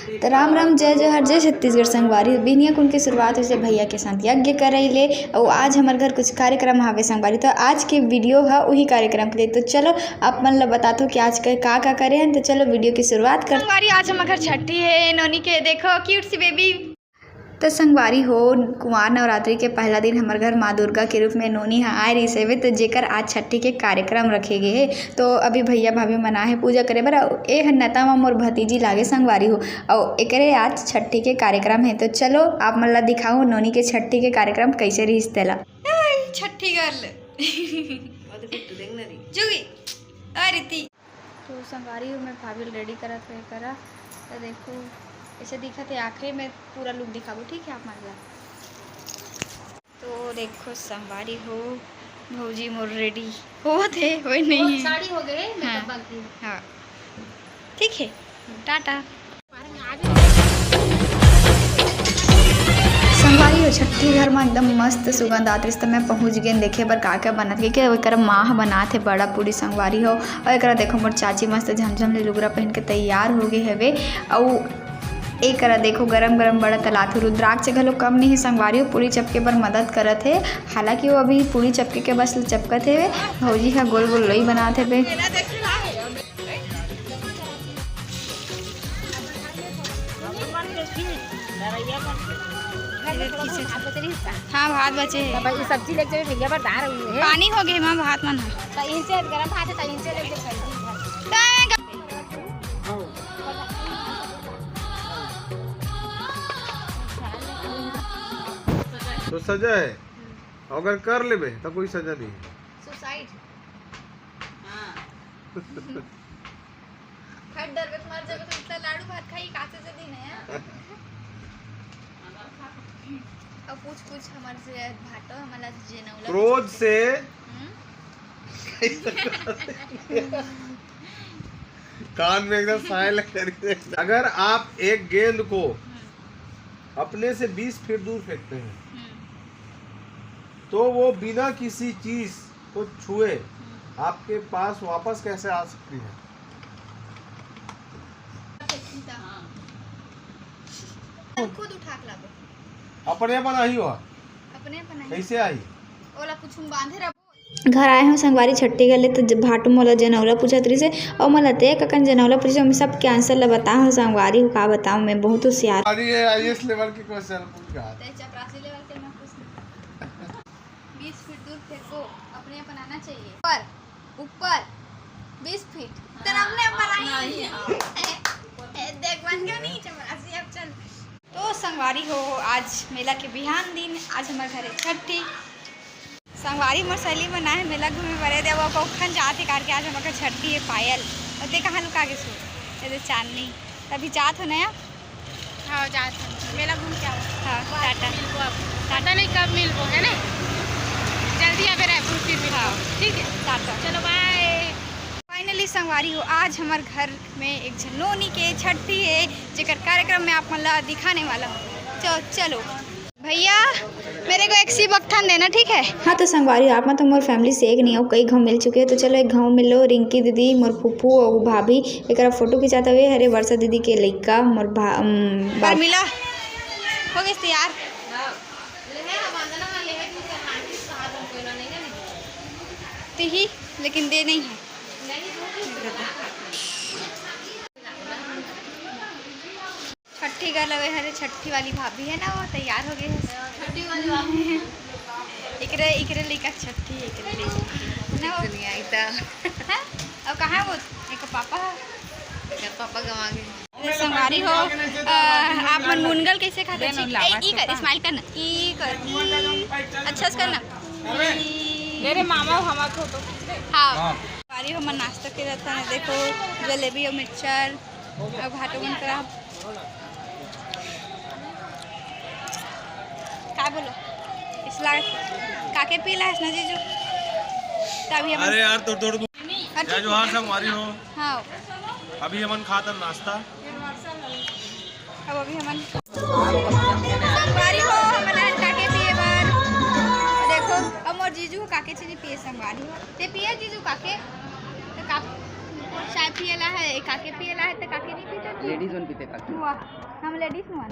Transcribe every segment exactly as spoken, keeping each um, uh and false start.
तो राम राम, जय जोहार, जय छत्तीसगढ़ संगवारी। बिहनिया कुन के शुरुआत होइसे भैया के साथ यज्ञ करई ले, अउ आज हमर घर कुछ कार्यक्रम हावे संगवारी। तो आज के वीडियो ह उही कार्यक्रम के लिए। तो चलो आप मन ला बताथो कि आज के का का करे हन। तो चलो वीडियो की शुरुआत कर। संगवारी, आज हमर घर छट्ठी है नोनी के, देखो क्यूट सी बेबी। तो संगवारी हो, कुंवार नवरात्रि के पहला दिन हमर घर माँ दुर्गा के रूप में नोनी ह आए रहिस हवे, तो जेकर आज छट्ठी के कार्यक्रम रखे गे हे। तो अभी भैया भाभी मन आए हे पूजा करे बर। अउ ए ह नता म मोर भतीजी लागे संगवारी हो, अउ एकरे आज छट्ठी के कार्यक्रम हे। तो चलो आप मन ला दिखाऊं नोनी के छट्ठी के कार्यक्रम कैसे रहिस तेला। हाय, छट्ठी गर्ल। जुगी, अ रिति। तो संगवारी हो, मैं भाभी ल रेडी करत होए करा। तो देखो, ऐसे दिखत हे, आखिरी में पूरा लुक दिखाबो, ठीक है, आप मन ला। तो देखो संगवारी हो, भौजी मोर रेडी होवत हे, होए नहीं है। साड़ी हो गए, मेकअप हाँ। बाकी। हाँ, ठीक है, टाटा। संगवारी हो, छट्ठी घर म एकदम मस्त सुगंध आत रहिस, त मैं पहुँच गेन देखे बर का का बनत, क्योंकि ओकर माँ ह बनात हे बड़ा पूड़ी संगवारी हो। अउ एकरा देखो, मोर चाची मस्त झमझम ले लुगरा पहन के तैयार हो गे हवे। अउ एकरा देखो, गरम गरम बड़ा तलात हे। रुद्राक्ष घलो कम नहीं हे संगवारी हो, पूड़ी चपके बर मदद करत हे। हालांकि वो अभी पूड़ी चपके के बस चपकत हे, भौजी ह गोल गोल लोई बनात हे बे। हाँ, भात बचे हे। ये सब्जी लेके जावे भैया, पर दार हुई है। पानी हो गए माँ, भात मन है। तो इनसे गरम भात है, तो इनसे लेके जावे। तो सजा है, अगर कर लेबे तो कोई सजा नहीं है। सुसाइड। हाँ। फट डरबे त मर जाबे, त इतना लाडू भात खाई, कासे से दिन है। अब पूछ पूछ हमर से भाटो, हमला जेनौला क्रोध से। हम्म? कान में एकदम साए लग कर। अगर आप एक गेंद को हम्म। अपने से बीस फीट दूर फेंकते हैं, हम्म। तो वो बिना किसी चीज को छुए हम्म। आपके पास वापस कैसे आ सकती है? खुद उठा के लाबो। अपने अपन आई हो। अपने अपन आई। कैसे आई? ओला कुछ बांधे रह। घर आए हंव संगवारी छट्ठी गले, तो जब भाटू मोला जनौला पूछत रहिस हे, अउ मोला ते ककन जनौला पूछे, मैं सबके आंसर ला बता हंव संगवारी हो, का बताऊं, मैं बहुत होशियार। अरे, ये आईएएस लेवल के क्वेश्चन पूछ रहा है। ते चपरासी लेवल के मैं पूछ बीस फीट दूर फेंको, अपने अपन आना चाहिए। ऊपर, ऊपर, बीस फीट। तेरा अपने ऊपर आई। हाँ, नहीं, हाँ। ए, देख, बन गया नहीं, चपरासी, अब चल। तो संगवारी हो, आज मेला के बिहान दिन, आज हमर घरे छट्ठी। संगवारी मोर सहेली मन आए हे मेला घूमे बर, दे वो कौखन जात हे करके, आज हमर घर छट्ठी है पायल। और दे कहाँ लुका गे सो, ये दे चांदनी, तभी जात हो नया। हाँ, जात हन। मेला घूम के आओ। हाँ, टाटा। मिलबो अब। टाटा। पता नहीं कब मिलबो, है ना? जल्दी आबे रायपुर, फिर मिलबो। हाँ। ठीक है? टाटा। चलो, बाय। Finally संगवारी हो, आज हमर घर में एक झन नोनी के छट्ठी है, जेकर कार्यक्रम मैं आप मन ला दिखाने वाला हूँ। तो चलो। भैया, मेरे को एक सीब अकठन देना, ठीक है? हाँ, तो संगवारी हो, आप मन तो मोर family से एक नहीं हो, कई घांव मिल चुके हो, तो चलो एक घांव मिलो, रिंकी दीदी, मोर फूफू अउ भाभी, एकरा फोटो खिंचात हवे, हरे वर्षा दीदी के लइका, मोर भा-, अम, बाप। मिला, हो गइस तैयार। तिही, लेकिन दे नहीं है। छट्ठी का लगे हरे, छट्ठी वाली भाभी है ना, वो तैयार हो गए हैं। छट्ठी वाली भाभी। इकरे, इकरे लइका छट्ठी, इकरे लइका। ना वो। दुनिया इता। हैं? अब कहाँ है वो? एक पापा है। एक पापा गवा गए। अरे संगवारी हो, अ, आप मन मुनगल कैसे खाते? ई कर, smile करना। ई कर, ई। अच्छा से करना। मेरे मामा हमारे को तो। हाँ। हाँ। संगवारी हो, हमन नाश्ता के रहता है, देखो, जलेबी और मिक्सचर। अब भाटो मन करा। का बोलो? इसला काके पीला है ना जीजू? तभी हम अरे यार, तोर, तोर। अच्छा। जय जोहार संगवारी हो। हाँ। अभी हमन खात हन नाश्ता। अब अभी हमन संगवारी हो, हमन आए काके पिए बर। देखो, अब मोर जीजू काके चीनी पिए संगवारी हो। ते पिए जीजू काके? तो का पियला है, काके पियला है, तो काके नहीं पीते थे। लेडीज मन पीते काके। वाह, हम लेडीज मन।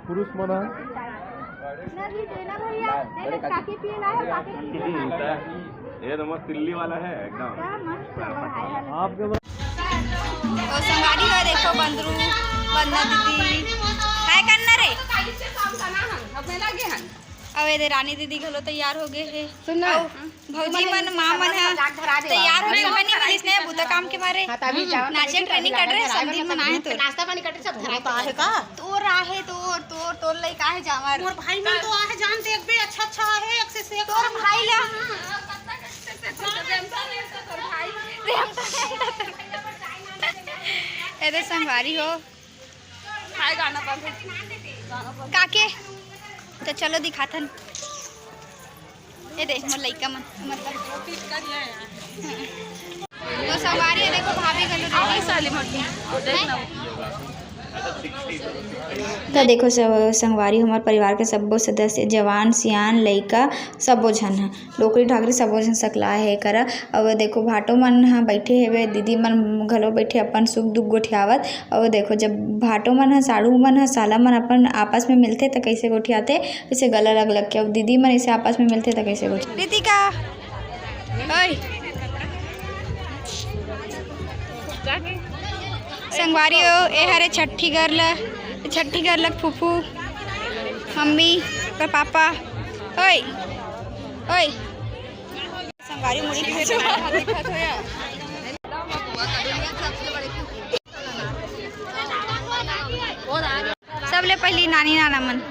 पुरुष मन है। ना जी, देना भैया, नहीं, नहीं, काके पियला है, काके नहीं पीते। ये तो मस्त तिल्ली वाला है एकदम। क्या मस्त है। आपके तो संगवारी हो, देखो बंदरू, बंदना दीदी। हाय करना रे। अब ये दे रानी दीदी घलो तैयार हो गए हे। सुन ना। अउ भौजी मन, माँ मन ह तैयार हो, समय नहीं मिलिस ने, बुता काम के मारे। हाँ, त अभी जाओ, नाचे training कर रहे, समधी मन आए तो। नाश्ता पानी कर रहे, सब धरा तो आहे का? तोर आहे, तोर, तोर, तोर लइका आहे जावर। मोर भाई मन तो आहे, जान देख बे, अच्छा, अच्छा आहे, एक से, से एक तोर भाई ला। रे, हम तो नहीं। ए दे संगवारी हो। हाय गाना बंद। काके? तो चलो दिखाथन। ए दे, मोर लइका मन, मतलब। तो संगवारी, ये देखो, भाभी घलो ready हो। तो देखो स-, संगवारी, हमर परिवार के सब्बो सदस्य, जवान, सियान, लइका, सब्बो झन ह। डोकरी ढाकरी सबो झन सकलाए हे एकरा। अउ देखो, भाटो मन ह बइठे हेवे, दीदी मन घलो बइठे, अपन सुख दुख गोठियावत। अउ देखो, जब भाटो मन ह, साढ़ू मन ह, साला मन अपन आपस में मिलथे, त कइसे गोठियाथे, अइसे गला लग लग के। अउ दीदी मन अइसे आपस में मिलथे, त कइसे गोठियाथे। रितिका, ओए। संगवारी हो, ए हरे छट्ठी घर ल, छट्ठी घर ल फूफू, मम्मी, ओकर पापा, ओए, ओए। संगवारी मुड़ी के दिखत हो या? सबले पहिली नानी नाना मन।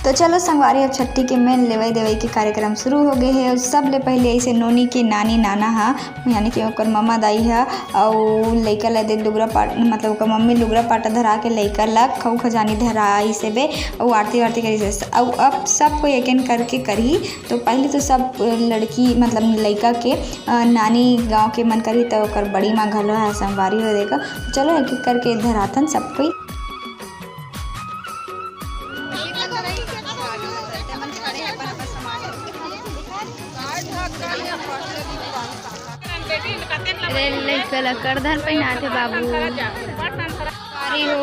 तो चलो संगवारी, अब छट्ठी के मेन लेवई देवई के कार्यक्रम शुरू हो गए हे। अउ सबले पहले ऐसे नोनी के नानी नाना हा, यानी कि ओकर ममा दाई हा, अउ लइका ला दे लुगरा पाट-, मतलब ओकर मम्मी लुगरा पाटा धरा के लइका ला खऊ खजानी धराइस हेबे, अउ आरती वारती करिस हेबे। अउ अब सब कोई एकेन करके करही। तो पहले तो सब लड़की, मतलब लइका के, अ, नानी गांव के मन करही, त ओकर बड़ी माँ घलो है संगवारी हो देगा। चलो एक एक करके धराथन सब कोई। रे लइका ला करधन पहिनाथे बाबू। अरे हो,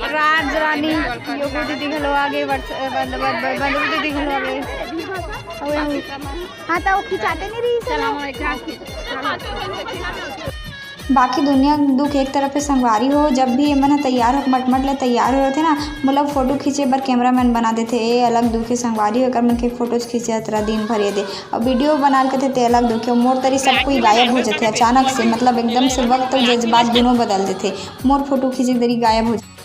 राज रानी, योगो दीदी घलो आगे, बंद-, बंद-, बंद-, बंदरू दीदी घलो आगे। अउ हाँ, त वो खिंचाते नहीं रही। बाकी दुनिया दुख एक तरफ हे संगवारी हो, जब भी एमन ह तैयार हो, मटमट ले तैयार हो रथे ना, मोला फोटो खींचे बर कैमरामैन बना देथे। ए अलग दुख हे संगवारी हो, एकर मन के फोटो खींचे अतरा दिन भर ये दे, अउ वीडियो बना के ते अलग दुख हे। मोर तरी सब कोई गायब हो जाथे अचानक से, मतलब एकदम से वक्त अउ जज्बात दोनों बदल देथे। मोर फोटो खींचे तरी गायब हो जाथे।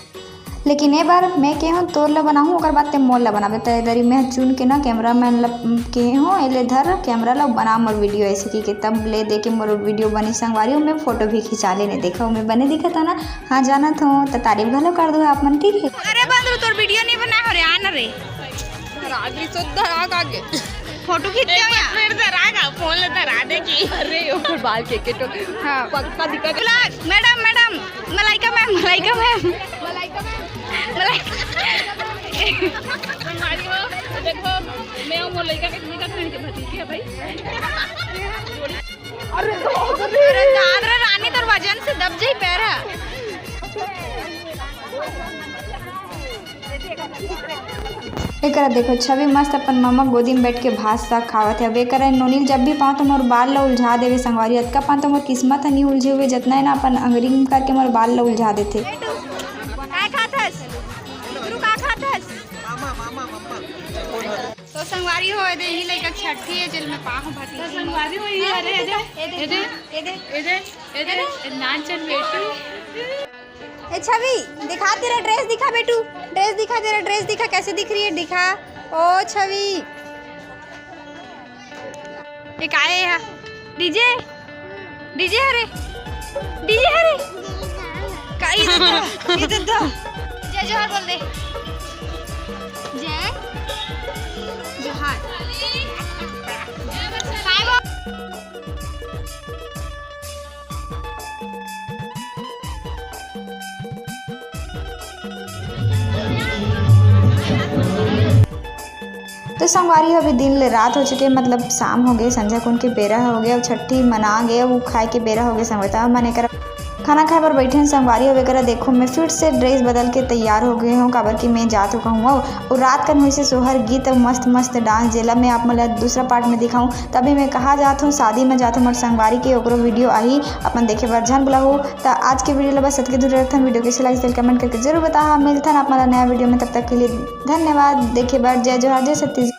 लेकिन ए बार मैं के हूँ तोर ला बनाहूँ, ओकर बाद ते मोर ला बनाबे। त ए दरी मैं चुन के ना कैमरामैन ला के हूँ, "ए ले धर कैमरा ला, बना मोर वीडियो," ऐसे की के तब ले दे के मोर वीडियो बनी संगवारी हो। मैं फोटो भी खिंचा लेने, देखो मैं बने दिखत हो ना? हाँ जानत हो, त तारीफ घलो कर दो आप मन, ठीक है? अरे बंदरू, तोर वीडियो नहीं बना हो रे, आ ना रे। रागी शुद्ध राग आगे। फोटो खींच के एक बार आया। फिर से राग आ, फोन ले धरा दे की। अरे यो बाल के के तो हाँ। पक्का दिखा दे। Madam, madam, Malaika ma'am, Malaika ma'am. Malaika ma'am. Malaika. हमारी हो, देखो, मैं और मलाइका के भतीजा बहन के भतीजी है भाई। अरे तो अरे दादरा रानी तोर वजन से दब जाई पैरा। एकरा देखो, छवि मस्त अपन मम्मा गोदी में बैठ के भात साग खावत हे। अब एकरा नोनी ल जब भी पाँव त मोर बाल ल उलझा देवे संगवारी। अतका पान त मोर किस्मत ह नी उलझे हुए, जतना हे ना अपन अंगरी में करके मोर बाल ल उलझा देथे। बेटू, काय खात हस? गुरु का खात हस? तो संगवारी हो, ए दे, इही लइका छठी हे, जेल में पाँव भात तो संगवारी हो, इही हरे, ए दे, ए दे, ए दे, ए दे, ए दे, ए दे, ए नानचन बेटू। ए छवि, दिखा तेरा ड्रेस दिखा बेटू, ड्रेस दिखा, तेरा ड्रेस दिखा, कैसे दिख रही है, दिखा। ओ छवि, ये काय है? डीजे, डीजे हरे, डीजे हरे। का, इधर दो, इधर दो। जय जोहार बोल दे। जय जोहार। काय बोल? तो संगवारी हो, अभी दिन ले रात हो चुके, मतलब शाम हो गए, संझा कुन के बेरा हो गए, अउ छट्ठी मना गए, अउ खाए के बेरा हो गए। संगवारी मन एकर खाना खाए बर बैठे हैं संगवारी हो, एकरा देखो मैं फिर से ड्रेस बदल के तैयार हो गए हूँ, काबर कि मैं जात हो कहूँ अउ रात कन होइसे सोहर गीत अउ मस्त मस्त डांस, जेला मैं आप मन ला दूसरा पार्ट में दिखाऊँ। तभी मैं कहाँ जात हूँ, शादी में जात हूँ मोर संगवारी के, ओकरो वीडियो आही, अपन देखे बर झन भुलाहू। त आज के वीडियो ला बस अतके दूर रखथन। वीडियो कैसे लगिस तेला कमेंट करके जरूर बताहा। मिलथन आप मन ला नया वीडियो में, तब तक के लिए धन्यवाद। देखे बर जय जोहार, जय छत्तीसगढ़।